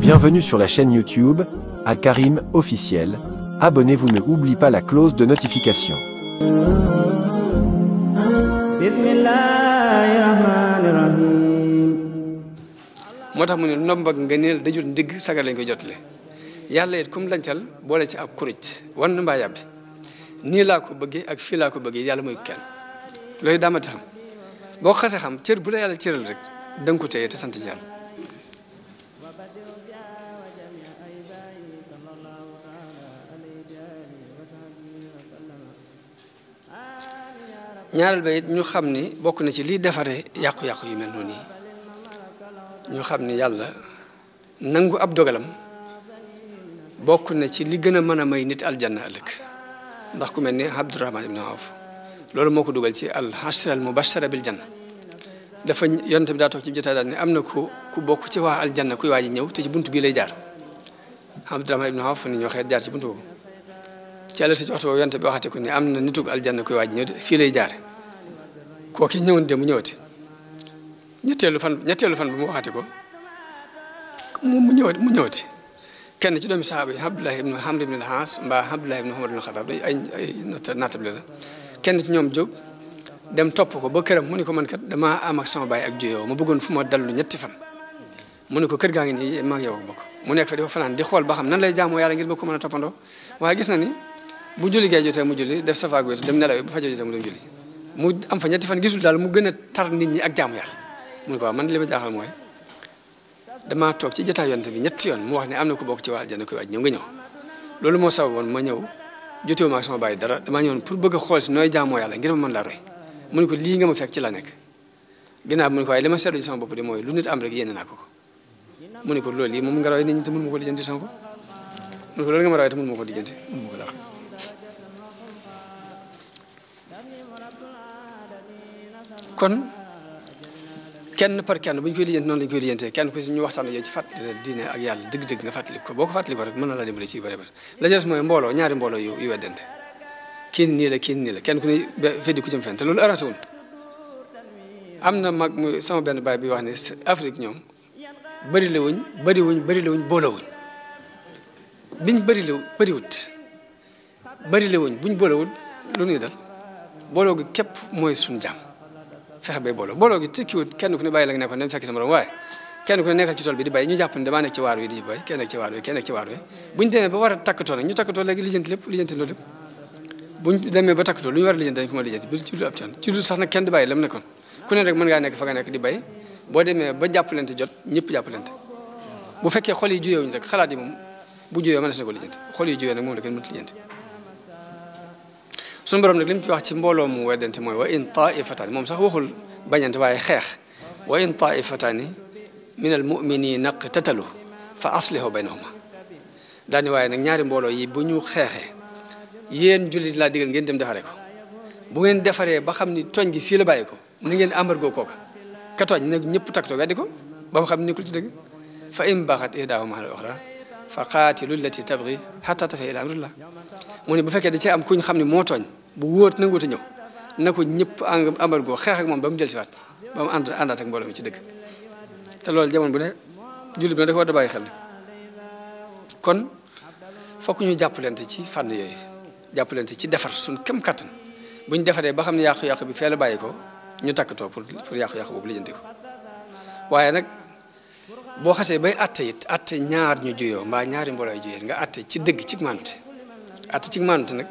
Bienvenue sur la chaîne YouTube Al-Karim officiel. Abonnez-vous, ne oubliez pas la clause de notification. moo tax mu ne ndomb ak ngëneel dajul ndigg sagal lañ koy jotale yàlla it kum lancal boole ci ab kuréet wan mbaa yàbbi nii laa ko bëggee ak fii laa ko bëggee yàlla mooy kenn loolu daamati xam boo xasee xam cër bu la yàlla cëral rek da nga ko téye te sant ci yàlla ñaareel ba it ñu xam ni bokk na ci liy defaree yàqu-yàqu yu mel noonu ñu xam ni yàlla nangu ab dogalam bokk na ci li gën a mën a may nit aljanna ëllëg ndax ku mel ni Abdurahman ibn Awf loolu moo ko dugal ci al-ashra al-mubashara bil janna dafa yonent bi daa toog ci jotaay daal ne am na ku bokk ci waa aljanna kuy waaji ñëw te ci buntu bii lay jaar Abdurahman ibn Awf ni ñoo xeet jaar ci buntu boobu ci àll si ci waxtu boobu yonent bi waxate ko ni am na nitug aljanna kuy waaji ñëw fii lay jaare kooki ñëwoon de mu ñëwati ñetteelu fan bi mu waxati ko mu ñëwati kenn ci doomi sahaaba yi Abdullah ibn Amr ibn al-As mbaa Abdullah ibn Umar ibn al-Khattab ay naatable la kenn ci ñoom jóg dem topp ko ba këram mu ni ko man kat damaa am ak sama baay ak juyoo ma bëggoon fu ma dallu ñetti fan mu ni ko kër gaa ngi nii maa ngi yow bokk mu nekk fa di fa fanaan di xool ba xam nan lay jaamoo yàlla ngir ba ko mën a toppandoo waaye gis na ni bu julli gee jotee mu julli def safaak wétu dem nelaw bu fa jotee mu dem julli mu am fa ñetti fan gisul daal mu gën a tar nit ñi ak jaamu yàlla mu ne ko waaw man li ma jaaxal mooy damaa toog ci jotaay yonent bi ñetti yoon mu wax ne am na ku bokk ci waa aljanna koy waaj ñëw nga ñëw loolu moo sababoon ma ñëw jotewuma ak sama baay dara damaa ñëwoon pour bëgg a xool si nooy jaamoo yàlla ngir ma mën laa roy mu ne ko lii nga ma fekk ci la nekk ginnaaw mu ne ko waaye li ma seetlu ci sama bopp de mooy lu nit am rek yéene naa ko mu ne ko loolu yi moom nga roy nit ñi te mënu ma ko lijjanti sama bopp mu ne ko loolu nga ma roy te mënu ma ko lijjanti mënu ma ko laq kon kenn par kenn bu ñu koy lijjanti noonu la ñu koy lijjantee kenn ku si ñu waxtaan ak yow ci fàttali diine ak yàlla dëgg-dëgg nga fàttali ko boo ko fàttali ko rek mën na laa dimbali ci yu bëri bëri la des mooy mbooloo ñaari mbooloo yu weddante kii nii la kenn ku ne feddi ku jëm fenn te loolu arrangé wul am na mag muy sama benn baay bi wax ne Afrique ñoom bëri la wuñ booloo wuñ biñ bëriwut buñ boolowut lu ñuy dal booloo gi képp mooy suñu jàmm fexe bay booloo gi tekkiwut kenn ku ne bàyyi la nga nekkoon dem fekk sa morom waaye kenn ku ne nekkal ci tool bi di bay ñu jàpp ne damaa nekk ci waar wi di bay kenn nekk ci waar wi kenn nekk ci waar wi buñ demee ba war a takkatoo nag ñu takkatoo léegi lijjanti loolu lépp buñ demee ba takkatoo lu ñu war a lijjanti dañ ko mën a lijjanti bi ci lu ab coon ci lu sax nag kenn di bàyyi la mu nekkoon ku ne rek mën ngaa nekk fa nga nekk di bay boo demee ba jàppalante jot ñëpp jàppalante bu fekkee xol yi juyewuñ rek xalaat yi moom bu juyoo mënees na ko lijjanti xol yi juyoo nag moom la kenn mënut lijjanti suñu borom nag li mu ci wax ci mbooloo mu weddante mooy wa in taifataani moom sax waxul bañante waaye xeex wa in taifataani min al muminina iqtatalu fa aslihu baynahuma daani waaye nag ñaari mbooloo yi bu ñu xeexee yéen jullit laa digal ngeen dem defaree ko bu ngeen defaree ba xam ni tooñ gi fii la bàyyi ko ni ngeen embargo kooka ka tooñ nag ñëpp taktoo weddi ko ba mu xam ne nekkul ci dëgg fa in baxat ihdaahuma ala al-uxra fa qaatilu llati tabgi hatta tafi'a ila amrillah mu ne bu fekkee da cee am ku ñu xam ne moo tooñ bu wóor nanguute ñëw na ko ñëpp embargo xeex ak moom ba mu jël si waat ba mu àndaat ak mbooloo mi ci dëgg te loolu jamono bu ne jullit bi ne da ko war a bàyyi xel kon fokk ñu jàppalante ci fànn yooyu jàppalante ci defar suñ kem kattan bu ñu defaree ba xam ne yàqu-yàqu bi fee la bàyyi ko ñu takkatoo pour yàqu-yàqu boobu lijjanti ko waaye nag boo xasee bay atte it atte ñaar ñu juyoo mbaa ñaari mbooloo yu juyoo nga atte ci dëgg ci maanute atte ci maanute nag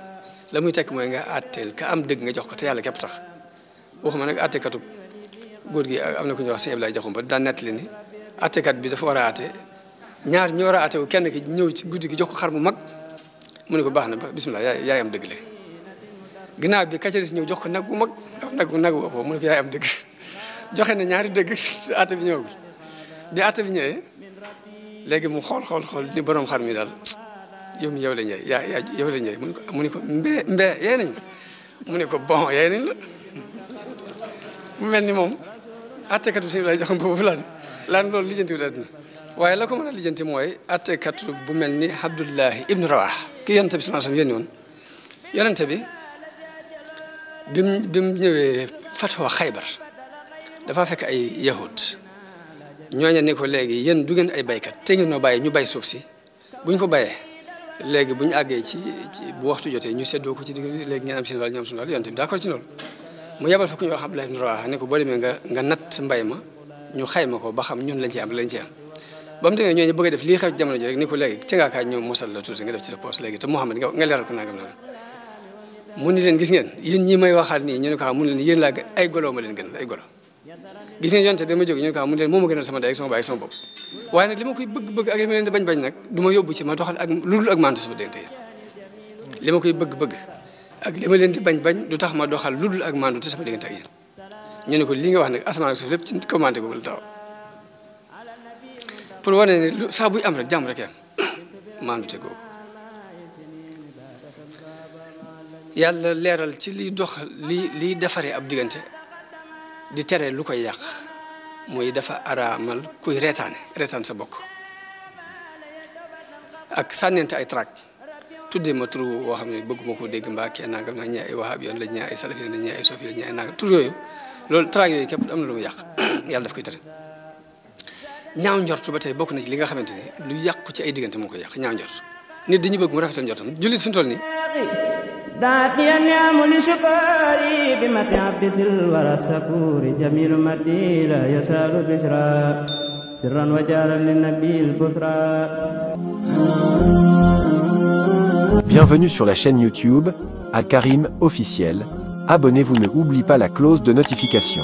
la muy tekk mooy nga atteel ka am dëgg nga jox ko te yàlla képp tax waxuma nag attekatu góor gi am na ku ñuy wax sëñ Ablaye Jaxumpa daan nettali ni attekat bi dafa war a atte ñaar ñi war a atte wu kenn ki ñëw ci guddi gi jox ko xar mu mag mu ne ko baax na ba bismillah yaay am dëgg léegi ginnaaw bi kacaris ñëw jox ko nag bu mag nag bu ëpp mu ne ko yaay am dëgg joxe na ñaari dëgg atte bi ñëwagul bi atte bi ñëwee léegi mu xool ni borom xar mi daal yow la ñëw yow la ñëw mu ne ko mbee yee nañ mu ne ko bon yee nañ la mu mel ni moom attekatu bi lay joxam boobu laan loolu lijjanti wut àddina waaye la ko mën a lijjanti mooy attekatu bu mel ni Abdullahi ibnu Rawah ki yonente bi sallallahu alayhi wasallam yónni woon yonente bi bi mu ñëwee fatwa Xaybar dafa fekk ay yahud ñooña ne ko léegi yéen du ngeen ay baykat te ngeen noo bàyyi ñu bay suuf si buñ ko bayee léegi bu ñu àggee ci bu waxtu jotee ñu seddoo ko ci digg léegi ngeen am seen wàll ñu am suñu wàll yonent bi d'accord ci loolu mu yebal fa ku ñuy wax Abdullah ibn Rawaha ne ko boo demee nga natt mbay ma ñu xayma ko ba xam ñun lañ ci am lañ ci am ba mu demee ñooñu bëgg a def lii xew ci jamono ji rek ni ko léegi ci ngaa kaay ñu mosal la tuuti nga def ci sa poos léegi te Muhammad nga leeral ko nangam nangam mu ni leen gis ngeen yéen ñi may waxaat nii ñu ne ko xam mu ne leen yéen laa ay golo ma leen gënal ay golo gis ngeen yonte bi ma jóge ñu ne ko xam mu ne leen moo ma gënal sama ndey ak sama baay ak sama bopp waaye nag li ma koy bëgg-bëgg ak li ma leen di bañ-bañ nag du ma yóbbu ci ma doxal ak lu dul ak mandu sama diggante yéen li ma koy bëgg-bëgg ak li ma leen di bañ-bañ du tax ma doxal lu dul ak mandu te sama diggante ak yéen ñu ne ko li nga wax nag asamaan ak suuf lépp ci commandé googu la taw pour wane ne lu saa buy am rek jàmm rek yam mandu te googu yàlla leeral ci liy dox liy defaree ab diggante di tere lu koy yàq muy dafa araamal kuy reetaan sa bokk ak sànnente ay trac tuddee ma tur woo xam ne bëgguma ko dégg mbaa kee nangam naa ñii ay wahab yoon la ñii ay salaf yoon la ñii ay sofi yoon ñii ay nangam tur yooyu loolu trac yooyu képp am na lu mu yàq yàlla daf koy tere ñaaw njortu ba tey bokk na ci li nga xamante ni lu yàqu ci ay diggante moo koy yàq ñaaw njort nit dañuy bëgg mu rafetal njortam jullit fi mu toll nii دعتني النعم لشكري بمتع عبد الورى السكور جميل مدي لا يسال بشرا سرا وجارا للنبي البشرى. Bienvenue sur la chaîne YouTube Al-Karim officiel. Abonnez-vous, ne oubliez pas la cloche de notification.